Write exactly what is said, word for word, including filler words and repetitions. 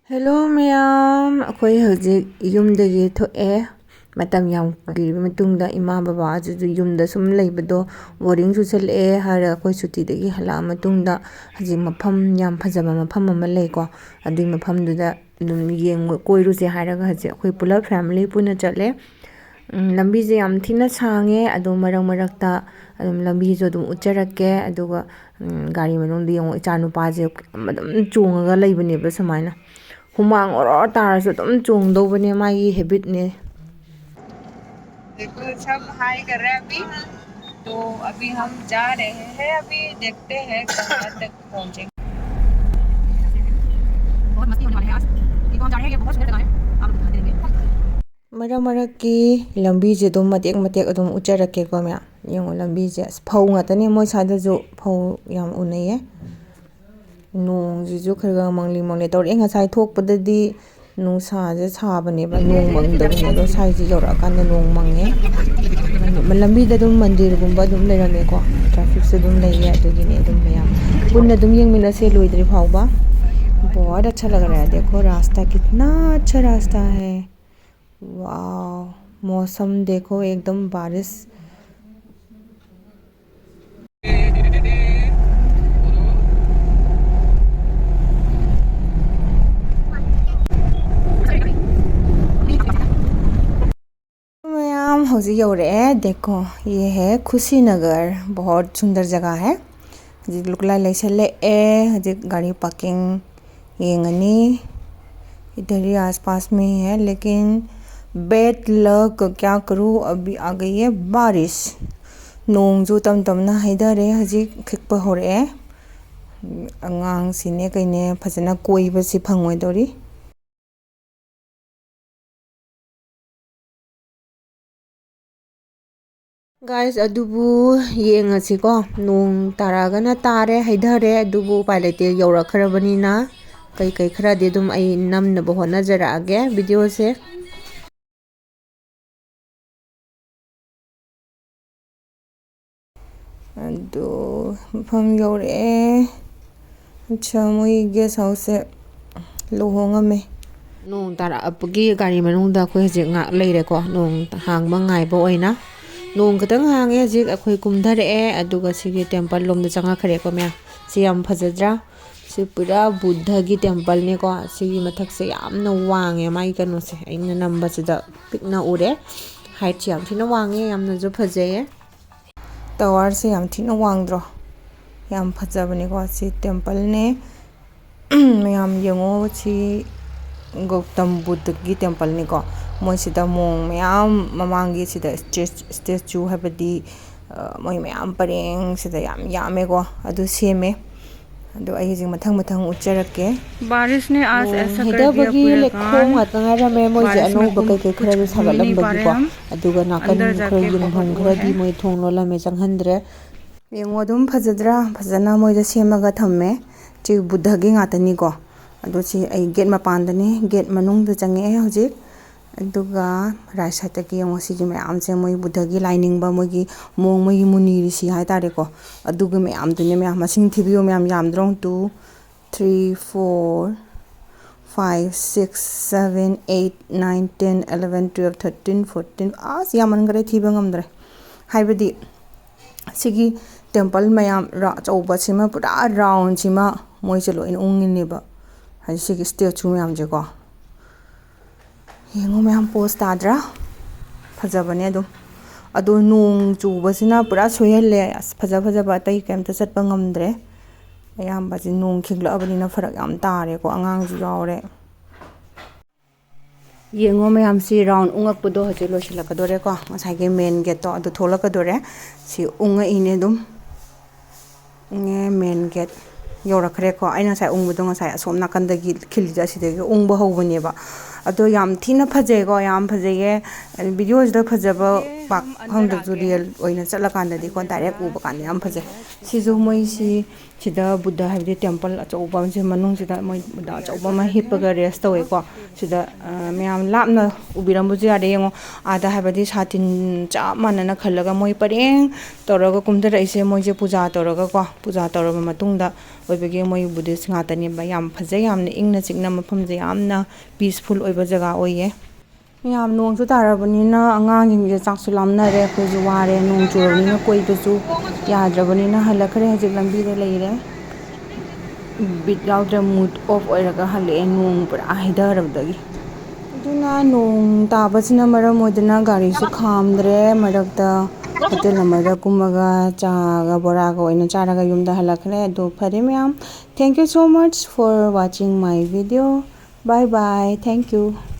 Hello ꯃꯌꯥꯝ, ꯑꯩꯈꯣꯏ ꯍꯧꯖꯤꯛ ꯌꯨꯝꯗꯒꯤ ꯊꯣꯛꯑꯦ꯫ ꯃꯇꯝ ꯌꯥꯝ ꯀꯨꯏꯔꯕ ꯃꯇꯨꯡꯗ ꯏꯃꯥ ꯕꯕꯥ ꯑꯗꯨꯁꯨ ꯌꯨꯝꯗ ꯁꯨꯝ ꯂꯩꯕꯗꯣ ꯕꯣꯔꯤꯡ ꯆꯨꯁꯜꯂꯛꯑꯦ ꯍꯥꯏꯔꯒ ꯑꯩꯈꯣꯏ ꯁꯨꯇꯤꯗꯒꯤ ꯍꯜꯂꯛꯑ ꯃꯇꯨꯡꯗ ꯍꯧꯖꯤꯛ ꯃꯐꯝ ꯌꯥꯝ ꯐꯖꯕ ꯃꯐꯝ ꯑꯃ ꯂꯩꯀꯣ, ꯑꯗꯨꯒꯤ ꯃꯐꯝꯗꯨꯗ ꯑꯗꯨꯝ ꯌꯦꯡꯉꯨ-, ꯀꯣꯏꯔꯨꯁꯦ ꯍꯥꯏꯔꯒ ꯍꯧꯖꯤꯛ ꯑꯩꯈꯣꯏ ꯄꯨꯂꯞ ꯐꯦꯃꯤꯂꯤ ꯄꯨꯟꯅ ꯆꯠꯂꯦ꯫ ꯎꯝ, ꯂꯝꯕꯤꯁꯦ ꯌꯥꯝ ꯊꯤꯅ ꯁꯥꯡꯉꯦ, ꯑꯗꯣ ꯃꯔꯛ ꯃꯔꯛꯇ ꯑꯗꯨꯝ ꯂꯝꯕꯤꯁꯨ ꯑꯗꯨꯝ ꯎꯠꯆꯔꯛꯀꯦ꯫ ꯑꯗꯨꯒ, ꯎꯝ, ꯒꯥꯔꯤ ꯃꯅꯨꯡꯗ ꯌꯦꯡꯉꯣ, ꯏꯆꯥ ꯅꯨꯄꯥꯁꯦ ꯑꯗꯨꯝ ꯆꯣꯡꯉꯒ ꯂꯩꯕꯅꯦꯕ ꯁꯨꯃꯥꯏꯅ꯫ ꯍꯨꯃꯥꯡ ꯑꯣꯔꯣ ꯇꯥꯔꯁꯨ ꯑꯗꯨꯝ ꯆꯣꯡꯗꯧꯕꯅꯦ, ꯃꯥꯒꯤ ꯍꯦꯕꯤꯠꯅꯦ꯫ देखो, सब हाय कर रहे हैं अभी। तो अभी हम जा रहे हैं, अभी देखते हैं कहाँ तक पहुँचेंगे। बहुत मस्ती होने वाली है आज, क्योंकि हम जा रहे हैं, ये बहुत सुंदर जगह है, आप लोग को दिखा देंगे। ꯃꯔꯛ ꯃꯔꯛꯀꯤ ꯂꯝꯕꯤꯁꯦ ꯑꯗꯨꯝ ꯃꯇꯦꯛ ꯃꯇꯦꯛ ꯑꯗꯨꯝ ꯎꯠꯆꯔꯛꯀꯦꯀꯣ ꯃꯌꯥꯝ꯫ ꯌꯦꯡꯉꯣ, ꯂꯝꯕꯤꯁꯦ ꯑꯁ, ꯐꯧ ꯉꯥꯛꯇꯅꯦ, ꯃꯣꯏ ꯁ꯭ꯋꯥꯏꯗꯁꯨ ꯐꯧ ꯌꯥꯝ ꯎꯅꯩꯌꯦ꯫ ꯅꯣꯡꯁꯤꯁꯨ ꯈꯔ ꯈꯔ ꯃꯪꯂꯤ ꯃꯪꯂꯤ ꯇꯧꯔꯛꯑꯦ꯫ ꯉꯁꯥꯏ ꯊꯣꯛꯄꯗꯗꯤ ꯅꯨꯡꯁꯥꯁꯦ ꯁꯥꯕꯅꯦꯕ, ꯅꯣꯡ ꯃꯪꯗꯕꯅꯦ꯫ ꯑꯗꯣ ꯁ꯭ꯋꯥꯏꯁꯦ ꯌꯧꯔꯛꯑꯀꯥꯟꯗ ꯅꯣꯡ ꯃꯪꯉꯦ꯫ ꯂꯝꯕꯤꯗ ꯑꯗꯨꯝ ꯃꯟꯗꯤꯔꯒꯨꯝꯕ ꯑꯗꯨꯝ ꯂꯩꯔꯝꯃꯦꯀꯣ, ꯇ꯭ꯔꯥꯐꯤꯛꯁꯨ ꯑꯗꯨꯝ ꯂꯩꯌꯦ꯫ ꯑꯗꯨꯒꯤꯅꯦ ꯑꯗꯨꯝ ꯃꯌꯥꯝ ꯄꯨꯟꯅ ꯑꯗꯨꯝ ꯌꯦꯡꯃꯤꯟꯅꯁꯦ ꯂꯣꯏꯗ꯭ꯔꯤ ꯐꯥꯎꯕ꯫ बहुत अच्छा लग रहा है, देखो रास्ता कितना अच्छा रास्ता है। वाओ, मौसम देखो एकदम बारिश। ꯃꯌꯥꯝ ꯍꯧꯖꯤꯛ ꯌꯧꯔꯛꯑꯦ꯫ देखो, ये है कुशीनगर, बहुत सुंदर जगह है। ꯍꯧꯖꯤꯛ ꯂꯨꯀ꯭ꯂꯥꯏ ꯂꯩꯁꯜꯂꯛꯑꯦ꯫ ꯍꯧꯖꯤꯛ ꯒꯥꯔꯤ ꯄꯥꯔꯀꯤꯡ ꯌꯦꯡꯉꯅꯤ꯫ इधर ही आसपास में ही है, लेकिन bad luck, क्या करूँ, अभी आ गई है बारिश। ꯅꯣꯡꯁꯨ ꯇꯞ ꯇꯞꯅ ꯍꯩꯊꯔꯦ, ꯍꯧꯖꯤꯛ ꯈꯤꯛꯄ ꯍꯧꯔꯛꯑꯦ꯫ ꯑꯉꯥꯡꯁꯤꯅꯦ ꯀꯩꯅꯦ ꯐꯖꯅ ꯀꯣꯏꯕꯁꯤ ꯐꯪꯉꯣꯏꯗꯧꯔꯤ꯫ ꯒꯥꯏꯁ, ꯑꯗꯨꯕꯨ ꯌꯦꯡꯉꯁꯤꯀꯣ, ꯅꯣꯡ ꯇꯥꯔꯛꯑꯒꯅ ꯇꯥꯔꯦ, ꯍꯩꯊꯔꯦ, ꯑꯗꯨꯕꯨ ꯎꯄꯥꯏ ꯂꯩꯇꯦ, ꯌꯧꯔꯛꯈ꯭ꯔꯕꯅꯤꯅ ꯀꯩꯀꯩ ꯈꯔꯗꯤ ꯑꯗꯨꯝ ꯑꯩ ꯅꯝꯅꯕ ꯍꯣꯠꯅꯖꯔꯛꯑꯒꯦ ꯚꯤꯗꯤꯑꯣꯁꯦ꯫ ꯑꯗꯨ ꯃꯐꯝ ꯌꯧꯔꯛꯑꯦ꯫ ꯑꯠꯁꯥ, ꯃꯣꯏ ꯒꯦꯁ ꯍꯥꯎꯁꯁꯦ ꯂꯨꯍꯣꯡꯉꯝꯃꯦ꯫ ꯅꯣꯡ ꯇꯥꯔꯛꯑꯕꯒꯤ ꯒꯥꯔꯤ ꯃꯅꯨꯡꯗ ꯑꯩꯈꯣꯏ ꯍꯧꯖꯤꯛ ꯉꯥꯏꯍꯥꯛ ꯂꯩꯔꯦꯀꯣ, ꯅꯣꯡ ꯍꯥꯡꯕ ꯉꯥꯏꯕ ꯑꯣꯏꯅ꯫ ꯅꯣꯡ ꯈꯤꯇꯪ ꯍꯥꯡꯉꯦ ꯍꯧꯖꯤꯛ, ꯑꯩꯈꯣꯏ ꯀꯨꯝꯊꯔꯛꯑꯦ꯫ ꯑꯗꯨꯒ ꯁꯤꯒꯤ ꯇꯦꯝꯄꯜ ꯂꯣꯝꯗ ꯆꯪꯉꯛꯈ꯭ꯔꯦꯀꯣ ꯃꯌꯥꯝ꯫ ꯁꯤ ꯌꯥꯝ ꯐꯖꯗ꯭ꯔꯥ? ꯁꯤ ꯄꯨꯔꯥ ꯕꯨꯙꯒꯤ ꯇꯦꯝꯄꯜꯅꯦꯀꯣ꯫ ꯁꯤꯒꯤ ꯃꯊꯛꯁꯦ ꯌꯥꯝꯅ ꯋꯥꯡꯉꯦ, ꯃꯥꯒꯤ ꯀꯩꯅꯣꯁꯦ ꯑꯩꯅ ꯅꯝꯕꯁꯤꯗ ꯄꯤꯛꯅ ꯎꯔꯦ꯫ ꯍꯥꯏꯠꯁꯦ ꯌꯥꯝ ꯊꯤꯅ ꯋꯥꯡꯉꯦ, ꯌꯥꯝꯅꯁꯨ ꯐꯖꯩꯌꯦ꯫ ꯇꯋꯥꯔꯁꯦ ꯌꯥꯝ ꯊꯤꯅ ꯋꯥꯡꯗ꯭ꯔꯣ? ꯌꯥꯝ ꯐꯖꯕꯅꯦꯀꯣ꯫ ꯁꯤ ꯇꯦꯝꯄꯜꯅꯦ꯫ ꯃꯌꯥꯝ ꯌꯦꯡꯉꯣ, ꯁꯤ ꯒꯧꯇꯝ ꯕꯨꯙꯒꯤ ꯇꯦꯝꯄꯜꯅꯤꯀꯣ꯫ ꯃꯣꯏꯁꯤꯗ ꯃꯣꯡ ꯃꯌꯥꯝ, ꯃꯃꯥꯡꯒꯤ ꯁꯤꯗ ꯁ꯭ꯇꯦ-, ꯁ꯭ꯇꯦꯆꯨ ꯍꯥꯏꯕꯗꯤ, ꯑ, ꯃꯣꯏ ꯃꯌꯥꯝ ꯄꯔꯦꯡ ꯁꯤꯗ ꯌꯥꯝ ꯌꯥꯝꯃꯦꯀꯣ, ꯑꯗꯨ ꯁꯦꯝꯃꯦ꯫ ꯑꯗꯣ ꯑꯩ ꯍꯧꯖꯤꯛ ꯃꯊꯪ ꯃꯊꯪ ꯎꯠꯆꯔꯛꯀꯦ꯫ ꯅꯣꯡ ꯍꯩꯊꯕꯒꯤ ꯂꯩꯈꯣꯝ ꯉꯥꯛꯇ ꯉꯥꯏꯔꯝꯃꯦ꯫ ꯃꯣꯏꯁꯦ ꯑꯅꯧꯕ ꯀꯩꯀꯩ ꯈꯔꯁꯨ ꯁꯥꯒꯠꯂꯝꯕꯒꯤꯀꯣ꯫ ꯑꯗꯨꯒ ꯅꯥꯀꯟ ꯈꯔ ꯌꯨꯝꯐꯝ ꯈꯔꯗꯤ ꯃꯣꯏ ꯊꯣꯡ ꯂꯣꯜꯂꯝꯃꯦ, ꯆꯪꯍꯟꯗ꯭ꯔꯦ꯫ ꯌꯦꯡꯉꯣ, ꯑꯗꯨꯝ ꯐꯖꯗ꯭ꯔꯥ? ꯐꯖꯅ ꯃꯣꯏꯗ ꯁꯦꯝꯃꯒ ꯊꯝꯃꯦ꯫ ꯁꯤ ꯕꯨꯙꯒꯤ ꯉꯥꯛꯇꯅꯤꯀꯣ꯫ ꯑꯗꯣ ꯁꯤ ꯑꯩ ꯒꯦꯠ ꯃꯄꯥꯟꯗꯅꯤ, ꯒꯦꯠ ꯃꯅꯨꯡꯗ ꯆꯪꯉꯛꯑꯦ ꯍꯧꯖꯤꯛ꯫ ꯑꯗꯨꯒ ꯔꯥꯏꯠ ꯁꯥꯏꯠꯇꯒꯤ ꯌꯦꯡꯉꯣ, ꯁꯤꯒꯤ ꯃꯌꯥꯝꯁꯦ ꯃꯣꯏ ꯕꯨꯙꯒꯤ ꯂꯥꯏꯅꯤꯡꯕ, ꯃꯣꯏꯒꯤ ꯃꯣꯡ, ꯃꯣꯏꯒꯤ ꯃꯨꯅꯤ ꯔꯤꯁꯤ ꯍꯥꯏꯇꯥꯔꯦꯀꯣ, ꯑꯗꯨꯒꯤ ꯃꯌꯥꯝꯗꯨꯅꯦ ꯃꯌꯥꯝ꯫ ꯃꯁꯤꯡ ꯊꯤꯕꯤꯌꯨ ꯃꯌꯥꯝ, ꯌꯥꯝꯗ꯭ꯔꯣ? Two, three, four, five, six, seven, eight, nine, ten, eleven, twelve, thirteen, fourteen, ꯑꯁ, ꯌꯥꯝꯃꯟꯈꯔꯦ, ꯊꯤꯕ ꯉꯝꯗ꯭ꯔꯦ꯫ ꯍꯥꯏꯕꯗꯤ ꯁꯤꯒꯤ ꯇꯦꯝꯄꯜ ꯃꯌꯥꯝ ꯔꯥ-, ꯑꯆꯧꯕꯁꯤꯃ, ꯄꯨꯔꯥ ꯔꯥꯎꯟꯁꯤꯃ ꯃꯣꯏꯁꯦ ꯂꯣꯏꯅ ꯎꯪꯉꯤꯅꯦꯕ꯫ ꯍꯥꯏꯗꯤ ꯁꯤꯒꯤ ꯁ꯭ꯇꯦꯆꯨ ꯃꯌꯥꯝꯁꯦꯀꯣ꯫ ꯌꯦꯡꯉꯣ ꯃꯌꯥꯝ, ꯄꯣꯁ ꯇꯥꯗ꯭ꯔꯥ? ꯐꯖꯕꯅꯦ ꯑꯗꯨꯝ꯫ ꯑꯗꯣ ꯅꯣꯡ ꯆꯨꯕꯁꯤꯅ ꯄꯨꯔꯥ ꯁꯣꯏꯍꯜꯂꯦ꯫ ꯑꯁ, ꯐꯖ ꯐꯖꯕ ꯑꯇꯩ ꯀꯩꯝꯇ ꯆꯠꯄ ꯉꯝꯗ꯭ꯔꯦ꯫ ꯑꯌꯥꯝꯕꯁꯤ ꯅꯣꯡ ꯈꯤꯛꯂꯛꯑꯕꯅꯤꯅ ꯐꯔꯛ ꯌꯥꯝ ꯇꯥꯔꯦꯀꯣ, ꯑꯉꯥꯡꯁꯨ ꯌꯥꯎꯔꯦ꯫ ꯌꯦꯡꯉꯣ ꯃꯌꯥꯝꯁꯤ, ꯔꯥꯎꯟ ꯎꯪꯉꯛꯄꯗꯣ ꯍꯧꯖꯤꯛ ꯂꯣꯏꯁꯤꯜꯂꯛꯀꯗꯣꯔꯦꯀꯣ꯫ ꯉꯁꯥꯏꯒꯤ ꯃꯦꯟ ꯒꯦꯠꯇꯣ ꯑꯗꯨ ꯊꯣꯛꯂꯛꯀꯗꯣꯔꯦ꯫ ꯁꯤ ꯎꯪꯉꯛꯏꯅꯦ ꯑꯗꯨꯝ꯫ ꯎꯪꯉꯦ, ꯃꯦꯟ ꯒꯦꯠ ꯌꯧꯔꯛꯈ꯭ꯔꯦꯀꯣ꯫ ꯑꯩꯅ ꯉꯁꯥꯏ ꯎꯪꯕꯗꯣ ꯉꯁꯥꯏ ꯑꯁꯣꯝ ꯅꯥꯀꯟꯗꯒꯤ ꯈꯤꯜꯂꯤꯁꯦ ꯑꯁꯤꯗꯒꯤ ꯎꯪꯕ ꯍꯧꯕꯅꯦꯕ꯫ ꯑꯗꯣ ꯌꯥꯝ ꯊꯤꯅ ꯐꯖꯩꯀꯣ, ꯌꯥꯝ ꯐꯖꯩꯌꯦ꯫ ꯚꯤꯗꯤꯑꯣꯁꯤꯗ ꯐꯖꯕ ꯄꯥꯛ ꯐꯪꯗ꯭ꯔꯁꯨ, ꯔꯤꯌꯦꯜ ꯑꯣꯏꯅ ꯆꯠꯂꯀꯥꯟꯗꯗꯤꯀꯣ, ꯗꯥꯏꯔꯦꯛ ꯎꯕ ꯀꯥꯟꯗ ꯌꯥꯝ ꯐꯖꯩ꯫ ꯁꯤꯁꯨ ꯃꯣꯏꯁꯤ ꯁꯤꯗ ꯕꯨꯙ, ꯍꯥꯏꯕꯗꯤ ꯇꯦꯝꯄꯜ ꯑꯆꯧꯕ ꯑꯃꯁꯦ, ꯃꯅꯨꯡꯁꯤꯗ ꯃꯣꯏ ꯕꯨꯙ ꯑꯆꯧꯕ ꯑꯃ ꯍꯤꯞꯄꯒ ꯔꯦꯁ ꯇꯧꯋꯦꯀꯣ꯫ ꯁꯤꯗ, ꯑ, ꯃꯌꯥꯝ ꯂꯥꯞꯅ ꯎꯕꯤꯔꯝꯕꯁꯨ ꯌꯥꯔꯦ꯫ ꯌꯦꯡꯉꯣ, ꯑꯥꯗ, ꯍꯥꯏꯕꯗꯤ ꯁꯥꯇꯤꯟ ꯆꯞ ꯃꯥꯟꯅꯅ ꯈꯜꯂꯒ ꯃꯣꯏ ꯄꯔꯦꯡ ꯇꯧꯔꯒ ꯀꯨꯝꯊꯔꯛꯏꯁꯦ, ꯃꯣꯏꯁꯦ ꯄꯨꯖꯥ ꯇꯧꯔꯒꯀꯣ, ꯄꯨꯖꯥ ꯇꯧꯔꯕ ꯃꯇꯨꯡꯗ ꯑꯣꯏꯕꯒꯤ ꯃꯣꯏ ꯕꯨꯙꯤꯁ ꯉꯥꯛꯇꯅꯦꯕ꯫ ꯌꯥꯝ ꯐꯖꯩ, ꯌꯥꯝꯅ ꯏꯪꯅ ꯆꯤꯛꯅ, ꯃꯐꯝꯁꯦ ꯌꯥꯝꯅ ꯄꯤꯁꯐꯨꯜ ꯑꯣꯏꯕ ꯖꯒꯥ ꯑꯣꯏꯌꯦ꯫ ꯃꯌꯥꯝ, ꯅꯣꯡꯁꯨ ꯇꯥꯔꯕꯅꯤꯅ ꯑꯉꯥꯡꯁꯤꯡꯁꯦ ꯆꯥꯛꯁꯨ ꯂꯥꯝꯅꯔꯦ, ꯑꯩꯈꯣꯏꯁꯨ ꯋꯥꯔꯦ, ꯅꯣꯡ ꯆꯨꯔꯕꯅꯤꯅ ꯀꯣꯏꯕꯁꯨ ꯌꯥꯗ꯭ꯔꯕꯅꯤꯅ ꯍꯜꯂꯛꯈ꯭ꯔꯦ꯫ ꯍꯧꯖꯤꯛ ꯂꯝꯕꯤꯗ ꯂꯩꯔꯦ꯫ ꯕꯤꯠ ꯌꯥꯎꯗ꯭ꯔꯦ, ꯃꯨꯠ ꯑꯣꯐ ꯑꯣꯏꯔꯒ ꯍꯜꯂꯛꯑꯦ, ꯅꯣꯡ ꯄꯨꯔꯥ ꯍꯩꯊꯔꯕꯗꯒꯤ꯫ ꯑꯗꯨꯅ ꯅꯣꯡ ꯇꯥꯕꯁꯤꯅ ꯃꯔꯝ ꯑꯣꯏꯗꯨꯅ ꯒꯥꯔꯤꯁꯨ ꯈꯥꯝꯗ꯭ꯔꯦ, ꯃꯔꯛꯇ ꯍꯣꯇꯦꯜ ꯑꯃꯗ ꯀꯨꯝꯃꯒ ꯆꯥꯒ ꯕꯣꯔꯥꯒ ꯑꯣꯏꯅ ꯆꯥꯔꯒ ꯌꯨꯝꯗ ꯍꯜꯂꯛꯈ꯭ꯔꯦ꯫ ꯑꯗꯨ ꯐꯔꯦ ꯃꯌꯥꯝ, thank you so much for watching my video. Bye bye, thank you.